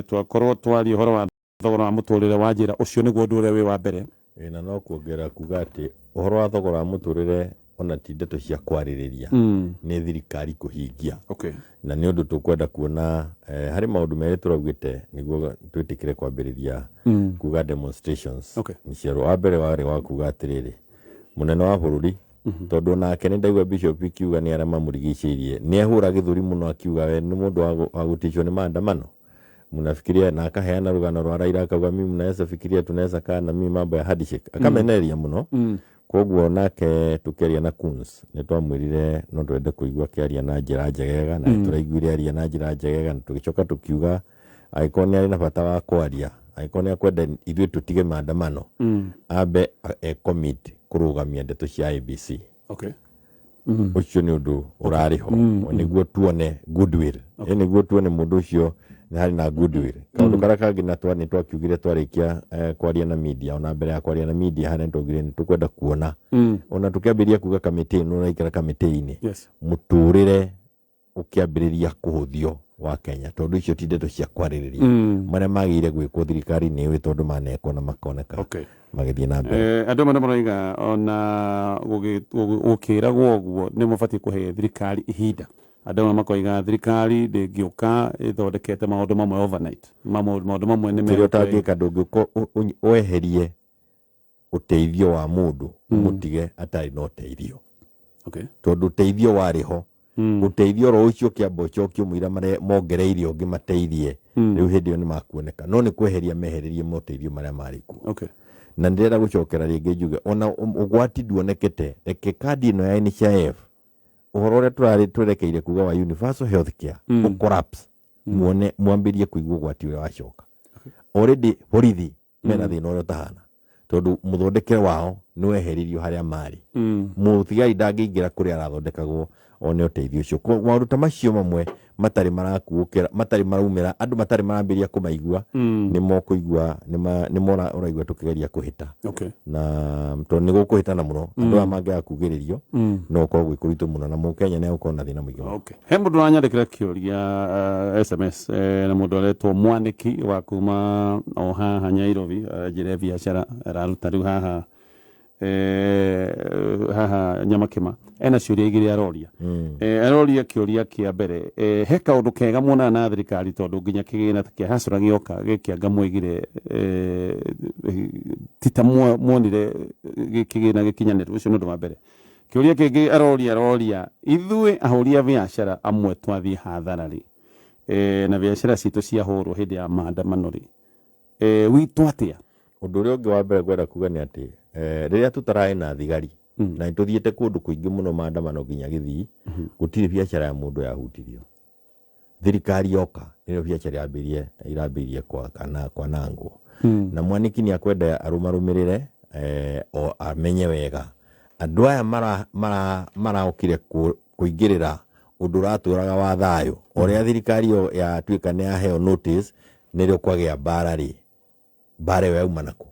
Twakorwo twaria ũhoro wa thogora wa mũtũrĩre wa njĩra ũcio nĩguo ũndũ ũrĩa wĩ wa mbere. Ĩĩ na no kuongerera kuga atĩ ũhoro wa thogora wa mũtũrĩre ona ti ndeto cia kwarĩrĩria nĩ thirikari kũhingia. Na nĩ ũndũ tũkwenda kuona harĩ maũndũ merĩ tũraugĩte nĩguo twĩtĩkĩre kwambĩrĩria kuga demonstrations. Nĩ ciarũ. Wa mbere warĩ wa kuga atĩrĩrĩ, mũnene wa bũrũri tondũ onake nĩ ndaigua bishop ikiuga nĩ arĩa mamũrigicĩirie nĩ ehũra gĩthũri mũno akiuga we nĩ mũndũ wa gũticwo nĩ maandamano mnafikiria na akaheana rũgano rwa Raila akauga mimi mnaweza fikiria tunaweza kaa na mimi mambo ya handshake akamenereria mũno. Koguo nake tũkĩaria na Coons nĩ twamwĩrire no twende kũigua akĩaria na njĩra njegega na nĩ tũraiguire aria na njĩra njegega na tũgĩcoka tũkiuga angĩkorwo nĩ arĩ na bata wa kwaria, angĩkorwo nĩ akwenda ithuĩ tũtige maandamano, ambe e commit kũrũgamia ndeto cia IEBC. Ũcio nĩ ũndũ ũrarĩ ho nĩguo tuone goodwill. Nĩguo tuone mũndũ ũcio nĩ harĩ na goodwill. Kaũndũ karĩa kangĩ na nĩ twakiugire twarĩkia kwaria na media, ona mbere ya kwaria na media harĩa nĩ twaugire nĩ tũkwenda kuona ona tũkĩambĩrĩria kuga kamĩtĩ ĩno ũraikara kamĩtĩ-inĩ mũtũrĩre ũkĩambĩrĩria kũhũthio wa Kenya tondũ icio ti ndeto cia kwarĩrĩria marĩa magĩire gwĩkwo thirikari nĩ ĩũĩ tondũ manekwo na makoneka magĩthiĩ na mbere. Andũ amwe nĩ maroiga ona gũkĩragwo ũguo nĩ mũbatiĩ kũhe thirikari ihinda. Andũ amwe makoiga thirikari ndĩngĩũka ĩthondekete maũndũ mamwe overnight. Maũndũ mamwe nĩ Kĩrĩa ũtangĩka ndũngĩũka weherie ũteithio wa mũndũ ũmũtige atarĩ na ũteithio. Tondũ ũteithio warĩ ho. Ũteithio oro ũcio ũkĩamba ũcokio mũira mongereire ũngĩ mateithie. Rĩu hĩndĩ ĩyo nĩ makuoneka. No nĩ kweheria mehererie moteithio marĩa marĩ kuo. Na ndĩrenda gũcokera rĩngĩ njuge ona ũgwati nduonekete, reke kandi ĩno ya NHIF ũhoro ũrĩa tũrarĩ twerekeire kuga wa universal health care ũ collapse muone mwambĩrie kũigua ũgwati ũrĩa wacoka. Already borithi mena thĩna ũrĩa ũtahana tondũ mũthondekere wao nĩ weheririo harĩa marĩ. Mũthigari ndangĩingĩra kũrĩa arathondekagwo one ũteithio ũcio. Koguo maũndũ ta macio mamwe matarĩ marakuũkĩra, matarĩ maraumĩra, andũ matarĩ marambĩrĩria kũmaigua, nĩ mokũigua, nĩ mora ũraigua tũkĩgeria kũhĩta. Na tondũ nĩ gũkũhĩtana mũno, andũ aya mangĩaga kugĩrĩrio, no gũkorwo gwĩ kũritũ mũno na mũkenya nĩ egũkorwo na thĩna mũingĩ mũno. He mũndũ ũranyandĩkĩra kĩũria SMS na mũndũ aretwo Mwanĩki wa kuma o haha Nyairobi, njĩra biacara araruta rĩu haha haha Nyamakĩma. Ena ciũria igĩrĩ aroria. Aroria kĩũria kĩa mbere, he kaũndũ kega muonaga na thirikari tondũ nginya kĩgĩna kĩa hacũra gĩoka gĩkĩanga mwaigire ti ta muonire kĩgĩna gĩkinyanĩru. Ũcio nĩ ũndũ wa mbere. Kĩũria kĩngĩ aroria aroria ithuĩ ahũri a biacara amwe twathiĩ hathara rĩ, na biacara citũ ciahũrwo hĩndĩ ya maandamano rĩ, witũ atĩa? Ũndũ ũrĩa ũngĩ wa mbere ngwenda kuga nĩ atĩ rĩrĩa tũtararĩ na thigari na nĩ tũthiĩte kũndũ kũingĩ mũno maandamano nginya Gĩthii, gũtirĩ biacara ya mũndũ yahutirio. Thirikari yoka nĩrĩo biacara yambĩrĩrie irambĩrĩrie kwanangwo. Na Mwaniki nĩ akwenda arũmarũmĩrĩre o amenye wega andũ aya maraokire kũingĩrĩra ũndũ ũratũraga wa thayũ. O ũrĩa thirikari ĩyo yatuĩka nĩ yaheo notice nĩrĩo kwagĩa mbara rĩ, mbara ĩyo yauma nakũ?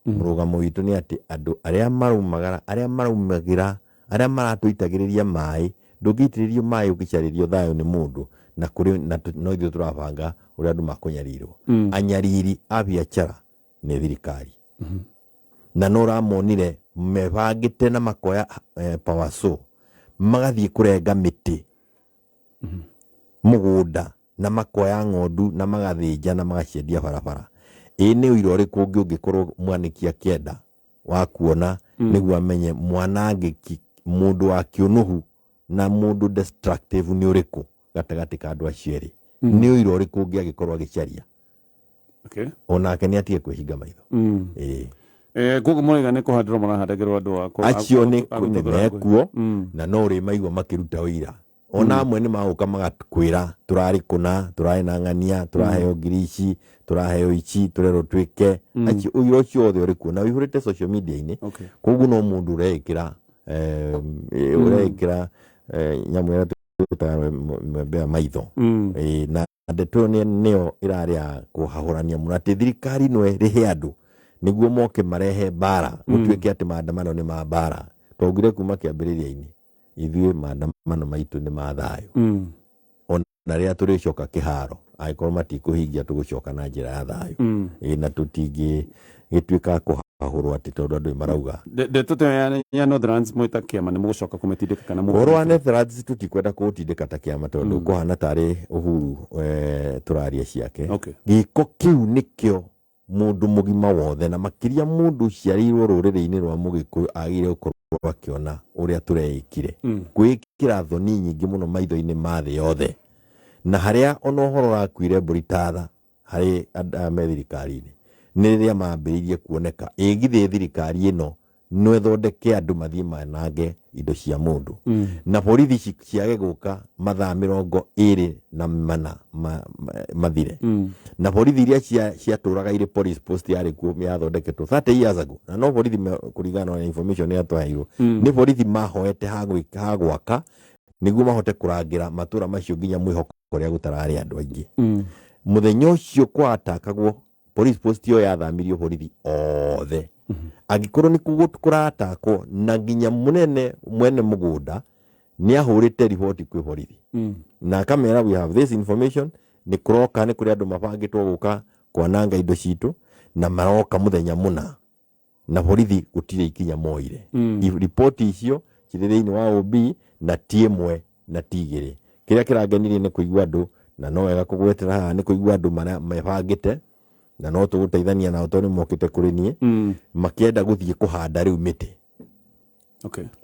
Mũrũgamo witũ nĩ atĩ andũ arĩa maraumagara, arĩa maraumagĩra, arĩa maratũitagĩrĩria maĩ, ndũngĩitĩrĩrio maĩ ũgĩcarĩrio thayũ nĩ mũndũ na kũrĩ na no ithuĩ tũrabanga ũrĩa andũ makũnyarirwo. Anyariri a biacara nĩ thirikari. Na no ũramonire mebangĩte na makoya power saw magathiĩ kũrenga mĩtĩ mũgũnda na makoya ng'ondu na magathĩnja na magaciendia barabara. Ĩ nĩ ũira ũrĩkũ ũngĩ ũngĩkorwo Mwanĩki akĩenda wa kuona nĩguo amenye mwanangĩki mũndũ wa kĩũnũhu na mũndũ destructive nĩ ũrĩkũ gatagatĩ ka andũ acio erĩ? Nĩ ũira ũrĩkũ ũngĩ angĩkorwo agĩcaria? Onake nĩ atige kwĩhinga maitho. Ĩĩ. Koguo mũraiga nĩ kũhandĩrwo marahandagĩrwo andũ acio nĩ mekuo na no ũrĩmaigua makĩruta ũira. Ona amwe nĩ magũka magakwĩra tũrarĩ kũna, tũrarĩ na ng'ania, tũraheo ngiri ici, tũraheo ici, tũrerwo twĩke. Acio ũira ũcio wothe ũrĩ kuo na ũihũrĩte social media-inĩ. Koguo no mũndũ ũreĩkĩra ũreĩkĩra nyamũ ĩrĩa twĩtaga mwembe wa maitho. Na ndeto ĩyo nĩyo ĩrarĩ ya kũhahũrania mũno atĩ thirikari no ĩrĩhe andũ nĩguo moke marehe mbara, gũtuĩke atĩ maandamano nĩ ma mbara. Twaugire kuma kĩambĩrĩria-inĩ ithuĩ maandamano maitũ nĩ ma thayũ. Ona rĩrĩa tũrĩcoka kĩharo Angĩkorwo matikũhingia, tũgũcoka na njĩra ya thayũ. Ĩ, na tũtingĩgĩtuĩka a kũhahũrwo atĩ tondũ andũ marauga. Ndeto ta ya Northlands, mwĩta kĩama nĩ mũgũcoka kũmĩtindĩka kana Ũhoro wa Netherlands tũtikwenda kũũtindĩka ta kĩama tondũ kũhana tarĩ Uhuru tũraria ciake. Gĩko kĩu nĩkĩo mũndũ mũgima wothe, na makĩria mũndũ ũciarĩirwo rũrĩrĩ-inĩ rwa Mũgĩkũyũ, agĩrĩire gũkorwo akĩona ũrĩa tũreĩkire. Kwĩĩkĩra thoni nyingĩ mũno maitho-inĩ ma thĩ yothe, na harĩa ona ũhoro ũrakuire mbũri tatha harĩ andũ aya me thirikari-inĩ nĩ rĩrĩa mambĩrĩirie kuoneka ĩ githĩ thirikari ĩno no ĩthondeke andũ mathiĩ manange indo cia mũndũ na borithi ciage gũka mathaa 24 mathire, na borithi iria ciatũraga irĩ police post yarĩ kuo yathondeketwo 30 years ago, na no borithi kũringana na information ĩrĩa twaheirwo nĩ borithi mahoete ha gwaka nĩguo mahote kũrangĩra matũra macio nginya mwĩhoko ũrĩa gũtararĩ andũ aingĩ. Mũthenya ũcio kwatakagwo police post ĩyo yathamirio borithi othe, angĩkorwo nĩ kũratakwo, na nginya mũnene mwene mũgũnda nĩ ahũrĩte riboti kwĩ borithi na akamera, "We have this information, nĩ kũroka, nĩ kũrĩ andũ mabangĩtwo gũka kwananga indo citũ na maroka mũthenya mũna," na borithi gũtirĩ ikinya moire. Riboti icio cirĩ thĩinĩ wa OB, na ti ĩmwe na ti igĩrĩ. Kĩrĩa kĩrangenirie nĩ kũigua andũ, na no wega kũgwetera haha, nĩ kũigua andũ marĩa mebangĩte, na no tũgũteithania nao tondũ nĩ mokĩte kũrĩ niĩ makĩenda gũthiĩ kũhanda rĩu mĩtĩ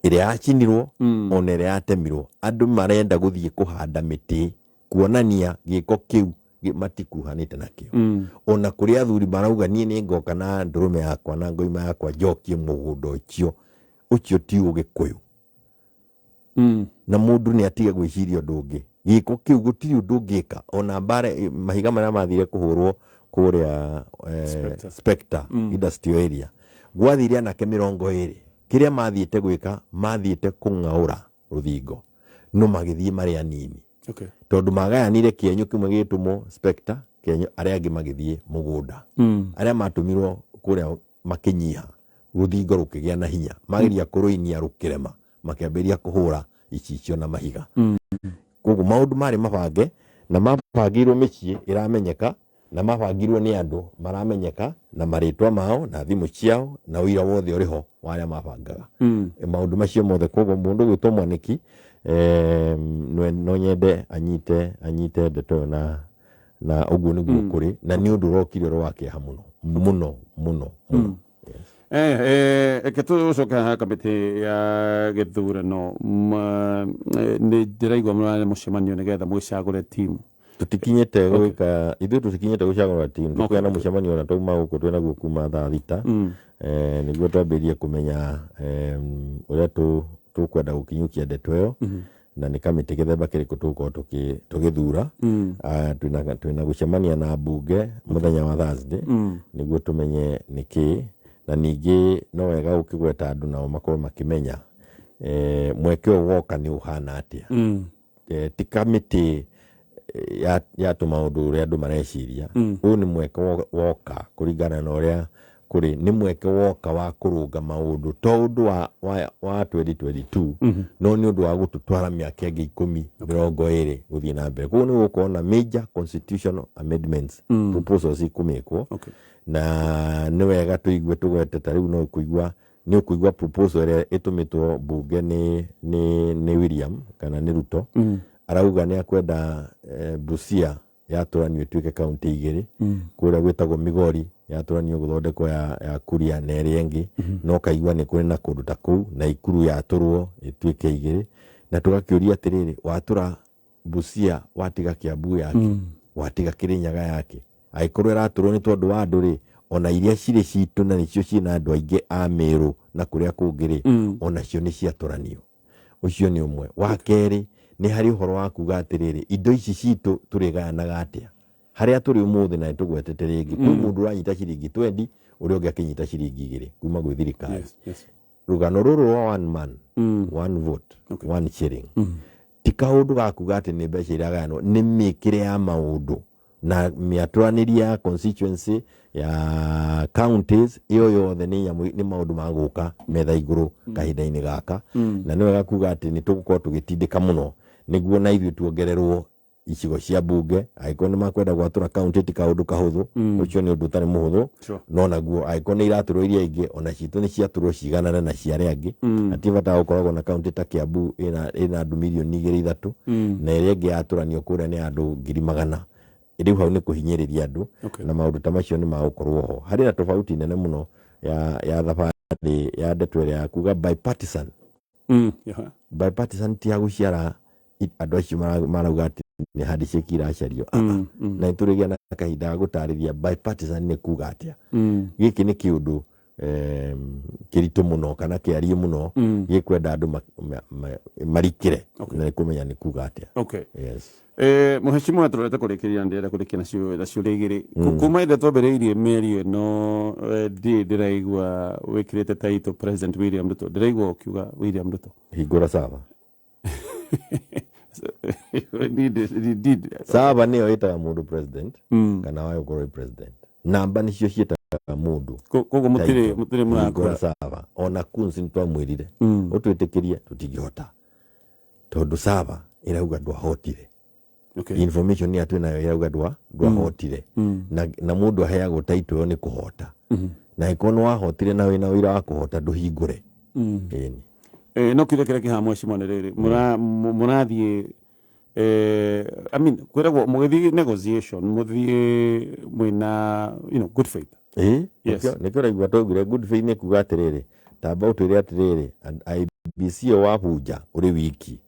ĩrĩa yacinirwo ona ĩrĩa yatemirwo. Andũ marenda gũthiĩ kũhanda mĩtĩ kuonania gĩko kĩu matikuruhanĩte nakĩo. Ona kũrĩ athuri marauga, "Niĩ nĩ ngoka na ndũrũme yakwa na ngoima yakwa njokie mũgũnda ũcio. Ũcio ti Ũgĩkũyũ." Na mũndũ nĩ atige gwĩciria ũndũ ũngĩ. Gĩko kĩu gũtirĩ ũndũ ũngĩka. Ona mbara, mahiga marĩa mathire kũhũrwo kũrĩa Spectre. Spectre industrial area, gwathire anake 20. Kĩrĩa mathiĩte gwĩka, mathiĩte kũng'aũra rũthingo, no magĩthiĩ marĩ anini tondũ magayanire kĩenyũ kĩmwe gĩgĩtũmwo Spectre, kĩenyũ arĩa angĩ magĩthiĩ mũgũnda. Arĩa matũmirwo kũrĩa makĩnyiha, rũthingo rũkĩgĩa na hinya, mageria kũrũinia rũkĩrema, makĩambĩrĩria kũhũra icicio na mahiga. Koguo maũndũ marĩ mabange na mabangĩirwo mĩciĩ ĩramenyeka, na mabangirwo nĩ andũ maramenyeka na marĩtwa mao na thimũ ciao, na ũira wothe ũrĩ ho wa arĩa mabangaga maũndũ macio mothe. Koguo mũndũ gwĩtwo Mwanĩki, no nyende anyite ndeto ĩyo na ũguo nĩguo kũrĩ, na nĩ ũndũ ũrokire ũrĩ wa kĩeha mũno mũno mũno mũno. Yes. Reke tũcoke haha kamĩtĩ ya gĩthurano. Nĩ ndĩraigua mũrarĩ mũcemanio nĩgetha mwĩcagũre timu. Tũtikinyĩte gwĩka, ithuĩ tũtikinyĩte gũcagũra timu. Tũkũgĩa na mũcemanio ona twauma gũkũ, twĩ naguo kuma thaa 6, nĩguo twambĩrĩrie kũmenya ũrĩa tũkwenda gũkinyũkia ndeto ĩyo, na nĩ kamĩtĩ gĩthemba kĩrĩkũ tũgũkorwo tũgĩthura. Twĩna gũcemania na mbunge mũthenya wa Thursday nĩguo tũmenye nĩkĩ. Na ningĩ no wega ũkĩgweta andũ nao makorwo makĩmenya mweke ũyũ woka nĩ ũhana atĩa. Ti kamĩtĩ ya tũmaũndũ ũrĩa andũ mareciria. Ũyũ nĩ mweke woka kũringana na ũrĩa kũrĩ, nĩ mweke woka wa kũrũnga maũndũ, to ũndũ wa 2022, no nĩ ũndũ wa gũtũtwara mĩaka ĩngĩ 10, 20 gũthiĩ na mbere. Koguo nĩ gũkorwo na major constitutional amendments, proposals ikũmĩkwo. Na nĩ wega tũigue tũgwete ta rĩu, no kũigua nĩ ũkũigua proposal ĩrĩa ĩtũmĩtwo mbunge nĩ William kana nĩ Ruto. Arauga nĩ akwenda Busia yatũranio ĩtuĩke kaunti igĩrĩ, kũrĩa gwĩtagwo Migori yatũranio gũthondekwo ya Kuria na ĩrĩa ĩngĩ. No kaigua nĩ kũrĩ na kũndũ ta kũu, na Ikuru yatũrwo ĩtuĩke igĩrĩ. Na tũgakĩũria atĩrĩrĩ, watũra Busia watiga Kiambu yake, watiga Kirinyaga yake? Angĩkorwo ĩratũrwo nĩ tondũ wa andũ rĩ, ona iria cirĩ citũ na nĩcio ciĩna andũ aingĩ a Meru na kũrĩa kũngĩ rĩ, onacio nĩ ciatũranio. Ũcio nĩ ũmwe. Wa kerĩ, nĩ harĩ ũhoro wa kuga atĩrĩrĩ, indo ici citũ tũrĩgayanaga atĩa harĩa tũrĩ ũmũthĩ? Na nĩtũgwetete rĩngĩ, kwĩ mũndũ ũranyita ciringi 20, ũrĩa ũngĩ akĩnyita ciringi 2 kuma gwĩ thirikari. Rũgano rũrũ rwa one man, one vote, one shilling ti kaũndũ ga kuga atĩ nĩ mbeca iragayanwo, nĩ mĩkĩre ya maũndũ na mĩatũranĩrie ya constituency, ya counties ĩyo yothe. Nĩ nyamũ, nĩ maũndũ ma gũka metha igũrũ kahinda-inĩ gaka, na nĩ wega kuga atĩ nĩ tũgũkorwo tũgĩtindĩka mũno nĩguo na ithuĩ tuongererwo. Icigo cia mbunge, angĩkorwo nĩ makwenda gwatũra kaunti, ti kaũndũ kahũthũ. Ũcio nĩ ũndũ ũtarĩ mũhũthũ. No naguo angĩkorwo nĩ iratũrwo iria ingĩ, ona citũ nĩ ciatũrwo ciganane na cia arĩa angĩ. Hatirĩ bata wa gũkoragwo na kaunti ta Kiambu ĩna andũ mirioni 2 3, na ĩrĩa ĩngĩ yatũranio kũrĩa nĩ andũ 100,000. Rĩu hau nĩ kũhinyĩrĩria andũ. Na maũndũ ta macio nĩ magũkorwo ho. Harĩ na tofauti nene mũno ya thabarĩ ya ndeto ĩrĩa ya kuga bipartisan. Bipartisan ti ya gũciara andũ acio marauga atĩ nĩ handshake iracario. Ah, ah. Na nĩtũrĩgĩa na kahinda ga gũtarĩria bipartisan nĩ kuga atĩa. Gĩkĩ nĩ kĩũndũ kĩritũ mũno kana kĩariĩ mũno, gĩkwenda andũ marikĩre na nĩ kũmenya nĩ kuga atĩa. Yes. Mũhecimiwa, tũrorete kũrĩkĩrĩria, ndĩrenda kũrĩkia nacio na ciũria igĩrĩ. Kuma ĩrĩa twambĩrĩirie mĩario ĩno, ndirĩ ndĩraigua wĩkĩrĩte title President William Ruto. Ndĩraigua ũkiuga William Ruto. Hingũra sava. Sava nĩyo ĩtaga mũndũ president kana wae gũkorwo wĩ president. Namba nĩcio ciĩtaga mũndũ. Koguo mũtirĩ title. Mũtirĩ hingũra mũrakora sava. Ona Kunz nĩ twamwĩrire ũtwĩtĩkĩrie, tũtingĩhota tondũ sava ĩrauga ndwahotire. Information ĩrĩa twĩ nayo ĩrauga ndwahotire. Na mũndũ aheagwo title ĩyo nĩ kũhota, na angĩkorwo nĩ wahotire na wĩna ũira wa kũhota, ndũhingũre. Ĩni. No kĩũria kĩrĩa kĩhaha, mheshimiwa, nĩ rĩrĩ, mũrathiĩ I mean, kwĩragwo mũgĩthiĩ negotiation mũthiĩ mwĩna good faith. Ĩĩ. Nĩkĩo ũraigua twaugire good faith nĩ kuga atĩrĩrĩ, tamba ũtwĩre atĩrĩrĩ, IEBC ĩyo wabunja ũrĩ wiki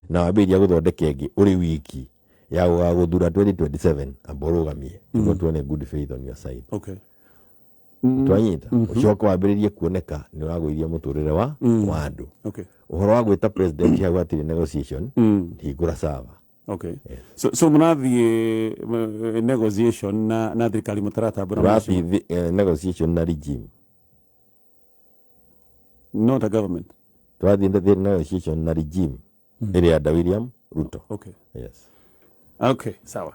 na wambĩrĩria gũthondeka ĩngĩ ũrĩ wiki ya gũgagũthura 2027, amba ũrũgamie nĩguo tuone good faith on your side. Twanyita ũcoke wambĩrĩrie kuoneka nĩ ũragũithia mũtũrĩre wa andũ. Ũhoro wa gwĩta president hau hatirĩ negotiation. Hingũra sava. Okay. So mũrathiĩ negotiation na thirikari mũtaratambũra, mheshimiwa? Tũrathiĩ negotiation na regime. Not a government. Tũrathiĩ negotiation na regime ĩrĩa ya William Ruto. Yes. Okay, sawa.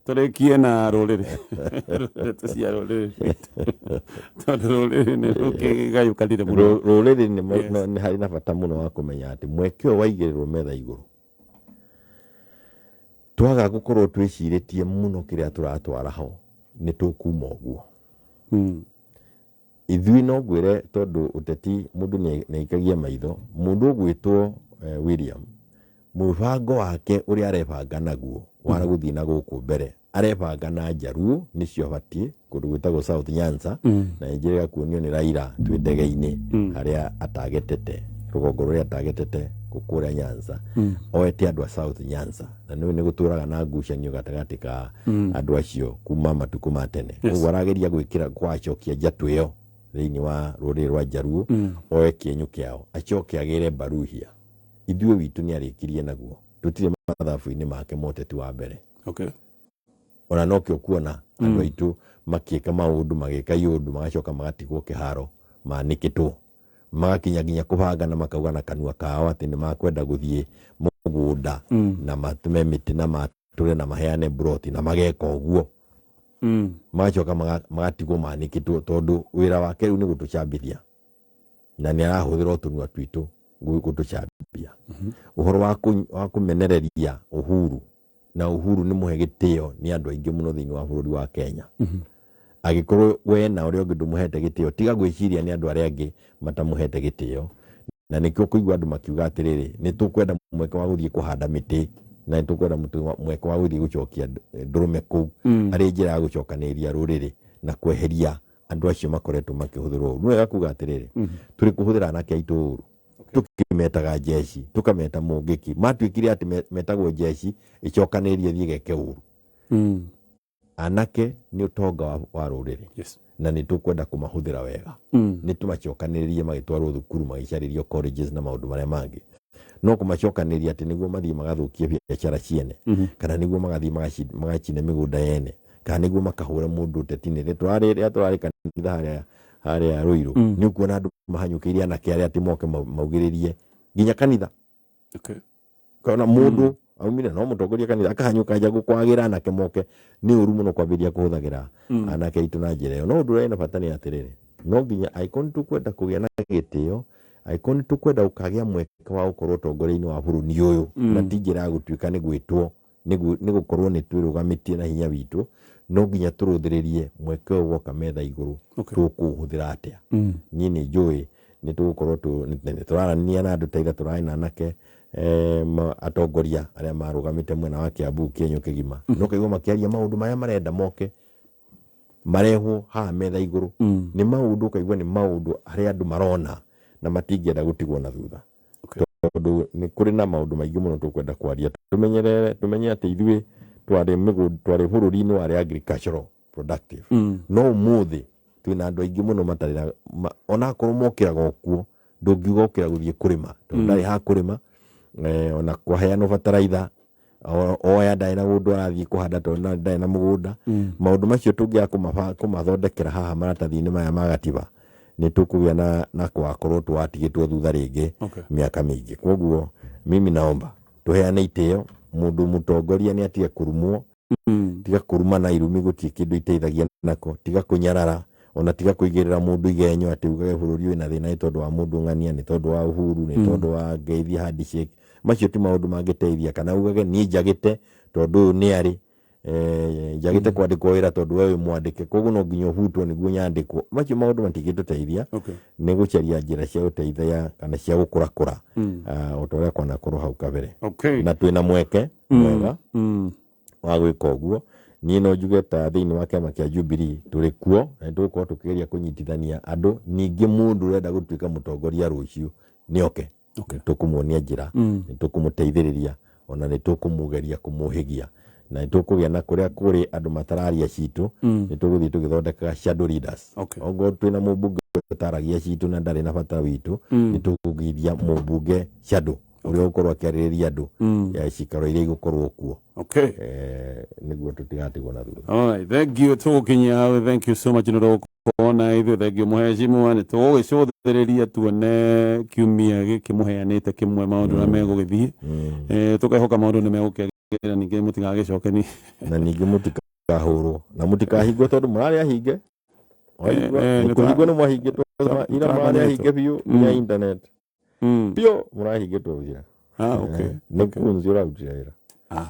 Tũrĩkie na rũrĩrĩ, ndeto cia rũrĩrĩ rwitũ, tondũ rũrĩrĩ nĩ rũkĩgayũkanire mũno. Rũrĩrĩ nĩ harĩ na bata mũno wa kũmenya atĩ mweke ũyũ waigĩrĩrwo metha igũrũ, twaga gũkorwo twĩcirĩtie mũno kĩrĩa tũratwara ho, nĩ tũkuma ũguo. Ithuĩ no ngwĩre, tondũ ũteti mũndũ nĩ aikagia maitho, mũndũ ũgwĩtwo William, mũbango wake ũrĩa arebanga naguo wa gũthiĩ na gũkũ mbere, arebanga na Njaruo nĩcio abatiĩ kũndũ gwĩtagwo South Nyanza. Na njĩrĩga kuonio nĩ Raila twĩ ndege-inĩ harĩa atagetete rũgongo rũrĩa atagetete kũrĩa Nyanza, oete andũ a South Nyanza, na nĩũĩ nĩ gũtũraga na ngucanio gatagatĩ ka andũ acio kuma matukũ ma tene. Koguo arageria gwĩkĩra kwacokia njatũ ĩyo thĩinĩ wa rũrĩrĩ rwa Njaruo, oe kĩenyũ kĩao, acoke agĩre Baruhia. Ithuĩ witũ nĩ arĩkirie naguo, tũtirĩ mathabu-inĩ make ma ũteti wa mbere. Ona nokĩo kuona andũ aitũ makĩka maũndũ, magĩka iũndũ, magacoka magatigwo kĩharo manĩkĩtwo, magakinya nginya kũbanga na makauga na kanua kao atĩ nĩ makwenda gũthiĩ mũgũnda na matũme mĩtĩ na matũre na maheane mburoti na mageka ũguo. Magacoka magatigwo manĩkĩtwo, tondũ wĩra wake rĩu nĩ gũtũcambithia, na nĩ arahũthĩra o tũnua twitũ gũtũcambia. Ũhoro wa kũmenereria Uhuru, na Uhuru nĩ mũhe gĩtĩo nĩ andũ aingĩ mũno thĩinĩ wa bũrũri wa Kenya. Angĩkorwo we na ũrĩa ũngĩ ndũmũhete gĩtĩo, tiga gwĩciria nĩ andũ arĩa angĩ matamũhete gĩtĩo. Na nĩkĩo kũigua andũ makiuga atĩrĩrĩ, nĩ tũkwenda mweke wa gũthiĩ kũhanda mĩtĩ, na nĩ tũkwenda mweke wa gũthiĩ gũcokia ndũrũme kũu, arĩ njĩra ya gũcokanĩrĩria rũrĩrĩ na kweheria andũ acio makoretwo makĩhũthĩrwo ũru. Nĩ wega kuga atĩrĩrĩ, tũrĩ kũhũthĩra anake aitũ ũru, tũkĩmetaga njeci, tũkameta mũngĩki. Matuĩkire atĩ metagwo njeci ĩcokanĩrĩrie thiĩ geke ũru. Anake nĩ ũtonga wa rũrĩrĩ. Na nĩ tũkwenda kũmahũthĩra wega. Nĩ tũmacokanĩrĩrie magĩtwarwo thukuru, magĩcarĩrio colleges na maũndũ marĩa mangĩ. No kũmacokanĩrĩria atĩ nĩguo mathiĩ magathũkie biacara ciene, kana nĩguo magathiĩ magacine mĩgũnda yene, kana nĩguo makahũre mũndũ ũteti-inĩ. Rĩrĩa tũrarĩ kanitha harĩa Ruiru, nĩ ũkuona andũ mahanyũkĩire anake arĩa atĩ moke maugĩrĩrie nginya kanitha. Kana mũndũ aumire no mũtongoria kanitha akahanyũka nja gũkwagĩra anake moke. Nĩ ũru mũno kwambĩrĩria kũhũthagĩra anake aitũ na njĩra ĩyo. No ũndũ ũrĩa wĩna bata nĩ atĩrĩrĩ, no nginya angĩkorwo nĩ tũkwenda kũgĩa na gĩtĩo, Angĩkorwo nĩ tũkwenda gũkagĩa mweke wa gũkorwo ũtongoria-inĩ wa bũrũri ũyũ, na ti njĩra ya gũtuĩka nĩ gwĩtwo, nĩ gũkorwo nĩ twĩrũgamĩtie na hinya witũ, no nginya tũrũthĩrĩrie mweke ũyũ woka metha igũrũ, tũkũũhũthĩra atĩa. Niĩ nĩ njũĩ nĩ tũgũkorwo nĩ tũraranĩria na andũ ta ira tũrarĩ na anake atongoria arĩa marũgamĩte mwena wa Kiambu kĩenyũ kĩgima, no kaigua makĩaria maũndũ marĩa marenda moke marehwo haha metha igũrũ. Nĩ maũndũ ũkaigua nĩ maũndũ harĩa andũ marona na matingĩenda gũtigwo na thutha, tondũ nĩ kũrĩ na maũndũ maingĩ mũno tũkwenda kwaria. Tũmenyerere, tũmenye atĩ ithuĩ twarĩ mĩgũnda, twarĩ bũrũri-inĩ warĩ agricultural productive, no ũmũthĩ twĩna andũ aingĩ mũno matarĩ na onakorwo mokĩraga o kuo, ndũngiuga okĩra gũthiĩ kũrĩma tondũ ndarĩ ha kũrĩma. Ona kwaheanwo bataraitha, oya ndarĩ na mũndũ arathiĩ kũhanda tondũ ndarĩ na mũgũnda. Maũndũ macio tũngĩaga kũmathondekera haha maratathi-inĩ maya ma gatiba, nĩ tũkũgĩa na gwakorwo twatigĩtwo thutha rĩngĩ mĩaka mĩingĩ. Koguo mimi naomba tũheane itĩo, mũndũ mũtongoria nĩ atige kũrumwo. Tiga kũrumana, irumi gũtirĩ kĩndũ iteithagia nako. Tiga kũnyarara, ona tiga kũigĩrĩra mũndũ igenyo atĩ ugage bũrũri wĩna thĩna nĩ tondũ wa mũndũ ng'ania, nĩ tondũ wa Uhuru, nĩ tondũ wa ngeithi handshake. Macio ti maũndũ mangĩteithia. Kana ugage niĩ njagĩte tondũ ũyũ nĩ arĩ njagĩte kwandĩkwo wĩra tondũ we wĩ mwandĩke, koguo no nginya ũhutwo nĩguo nyandĩkwo. Macio maũndũ matingĩtũteithia. Nĩ gũcaria njĩra cia gũteithia kana cia gũkũrakũra, o ta ũrĩa kwanakorwo hau kabere. Na twĩna mweke mwega wa gwĩka ũguo. Niĩ no njuge ta thĩinĩ wa kĩama kĩa Jubilee tũrĩ kuo na nĩ tũgũkorwo tũkĩgeria kũnyitithania andũ. Ningĩ mũndũ ũrenda gũtuĩka mũtongoria rũciũ nĩ oke, nĩ tũkũmuonia njĩra, nĩ tũkũmũteithĩrĩria, ona nĩ tũkũmũgeria kũmũhĩgia, na nĩ tũkũgĩa na kũrĩa kũrĩ andũ matararia citũ, nĩ tũgũthiĩ tũgĩthondekaga shadow leaders. Ongorwo twĩna mũmbunge ũtaragia citũ na ndarĩ na bata witũ, nĩ tũkũgithia mũmbunge shadow ũrĩa ũgũkorwo akĩarĩrĩria andũ ya cikaro iria igũkorwo kuo, nĩguo tũtigatigwo na thutha. All right, thank you. Tũgũkinyia hau. Thank you so much nĩ ũndũ wa gũkorwo na ithuĩ. Thank you mũhecimwa. Nĩ tũgũgĩcũthĩrĩria tuone kiumia gĩkĩ mũheanĩte kĩmwe maũndũ ũrĩa megũgĩthiĩ. Tũkehoka maũndũ nĩ megũkĩagĩra, ningĩ mũtigagĩcoke ni Na ningĩ mũtikahũrwo na mũtikahingwo tondũ mũrarĩ ahinge. Waigua? Nĩ kũhingwo nĩ mwahingĩtwo ira, mũrarĩ ahinge biũ nginya internet biũ mũrahingĩtwo wĩra. Ah, okay. Nĩ kunzi ũrarutire wĩra. Ah,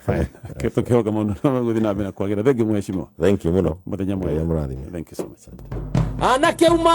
fine. Okay, tũkĩhoka maũndũ no megũthiĩ na mbere na kwagĩra. Thank you mũhecimwa. Thank you mũno. Mũthenya Ngai mwega. amũrathime. Thank you so much. Anake uma.